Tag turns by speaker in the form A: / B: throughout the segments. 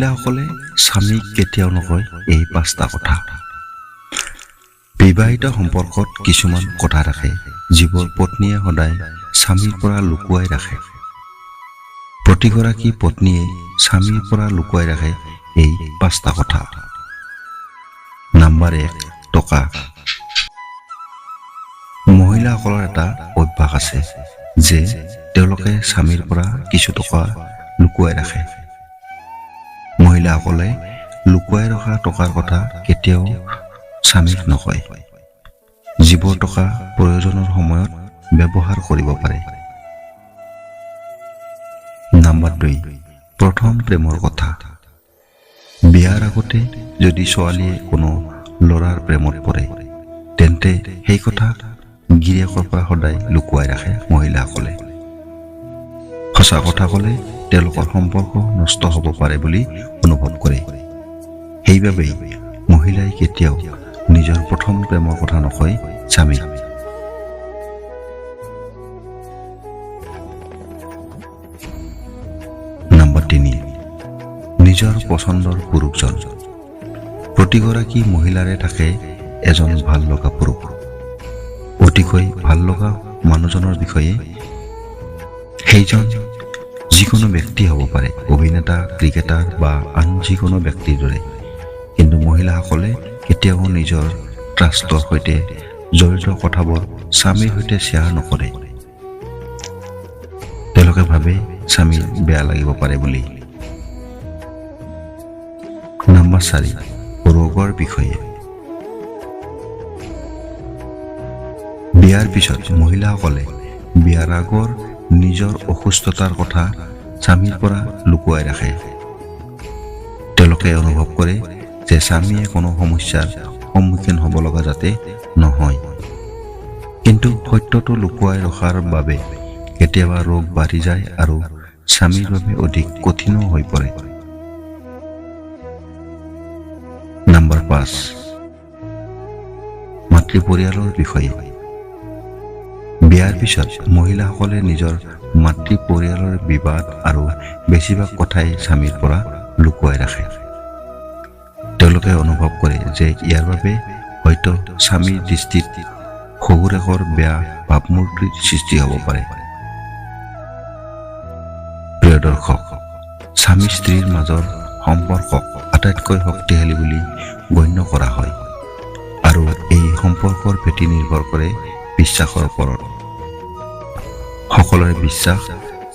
A: মহিলাসকলে স্বামীক কেতিয়াও নকয় এই পাঁচটা কথা। বিবাহিত সম্পৰ্কত কিছুমান কথা থাকে, যিবোৰ পত্নীয়ে সদায় স্বামীৰ পৰা লুকুৱাই ৰাখে। প্ৰতিগৰাকী পত্নীয়ে স্বামীৰ পৰা লুকুৱাই ৰাখে এই পাঁচটা কথা। নাম্বাৰ 1, টকা। মহিলাসকলৰ এটা অভ্যাস আছে যে তেওঁলোকে স্বামীৰ পৰা কিছু টকা লুকুৱাই ৰাখে। মহিলাসকলে লুকুৱাই ৰখা টকাৰ কথা কেতিয়াও স্বামীক নকয়, যিবোৰ টকা প্ৰয়োজনৰ সময়ত ব্যৱহাৰ কৰিব পাৰে। নাম্বাৰ 2, প্ৰথম প্ৰেমৰ কথা। বিয়াৰ আগতে যদি ছোৱালীয়ে কোনো ল'ৰাৰ প্ৰেমত পৰে, তেন্তে সেই কথা গিৰিয়েকৰ পৰা সদায় লুকুৱাই ৰাখে মহিলাসকলে। সঁচা কথা ক'লে তেওঁলোকৰ সম্পৰ্ক নষ্ট হ'ব পাৰে বুলি অনুভৱ কৰে। সেইবাবেই মহিলাই কেতিয়াও নিজৰ প্ৰথম প্ৰেমৰ কথা নকয় স্বামীক। নাম্বাৰ 3, নিজৰ পচন্দৰ পুৰুষজন। প্ৰতিগৰাকী মহিলাৰে থাকে এজন ভাল লগা পুৰুষ। অতিকৈ ভাল লগা মানুহজনৰ বিষয়ে, সেইজন যিকোনো ব্যক্তি হ'ব পাৰে, অভিনেতা, ক্ৰিকেটাৰ বা আন যিকোনো ব্যক্তিৰ দৰে। কিন্তু মহিলাসকলে কেতিয়াও নিজৰ ট্ৰাষ্টৰ সৈতে জড়িত কথাবোৰ স্বামীৰ সৈতে শ্বেয়াৰ নকৰে। তেওঁলোকে ভাবে স্বামীৰ বেয়া লাগিব পাৰে বুলি। নাম্বাৰ 4, ৰোগৰ বিষয়ে। বিয়াৰ পিছত মহিলাসকলে বিয়াৰ আগৰ নিজৰ অসুস্থতাৰ কথা স্বামীৰ পৰা লুকুৱাই ৰাখে। তেওঁলোকে অনুভৱ কৰে যে স্বামীয়ে কোনো সমস্যাৰ সন্মুখীন হ'ব লগা যাতে নহয়। কিন্তু সত্যটো লুকুৱাই ৰখাৰ বাবে কেতিয়াবা ৰোগ বাঢ়ি যায় আৰু স্বামীৰ বাবে অধিক কঠিনো হৈ পৰে। নাম্বাৰ 5, মাতৃ পৰিয়ালৰ বিষয়ে। বিয়াৰ পিছত মহিলাসকলে নিজৰ মাতৃ পৰিয়ালৰ বিবাদ আৰু বেছিভাগ কথাই স্বামীৰ পৰা লুকুৱাই ৰাখে। তেওঁলোকে অনুভৱ কৰে যে ইয়াৰ বাবে হয়তো স্বামীৰ দৃষ্টিত শহুৰেকৰ বেয়া ভাৱমূৰ্তিৰ সৃষ্টি হ'ব পাৰে। প্ৰিয় দৰ্শক, স্বামী স্ত্ৰীৰ মাজৰ সম্পৰ্কক আটাইতকৈ শক্তিশালী বুলি গণ্য কৰা হয় আৰু এই সম্পৰ্কৰ ভেটি নিৰ্ভৰ কৰে বিশ্বাসৰ ওপৰত। সকলোৰে বিশ্বাস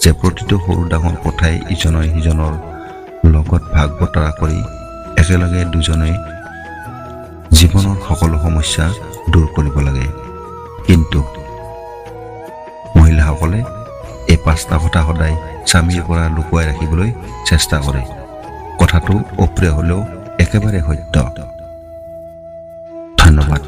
A: যে প্ৰতিটো সৰু ডাঙৰ কথাই ইজনে সিজনৰ লগত ভাগ বতৰা কৰি একেলগে দুজনে জীৱনৰ সকলো সমস্যা দূৰ কৰিব লাগে। কিন্তু মহিলাসকলে এই পাঁচটা কথা সদায় স্বামীৰ পৰা লুকুৱাই ৰাখিবলৈ চেষ্টা কৰে। কথাটো অপ্ৰিয় হ'লেও একেবাৰে সত্য। ধন্যবাদ।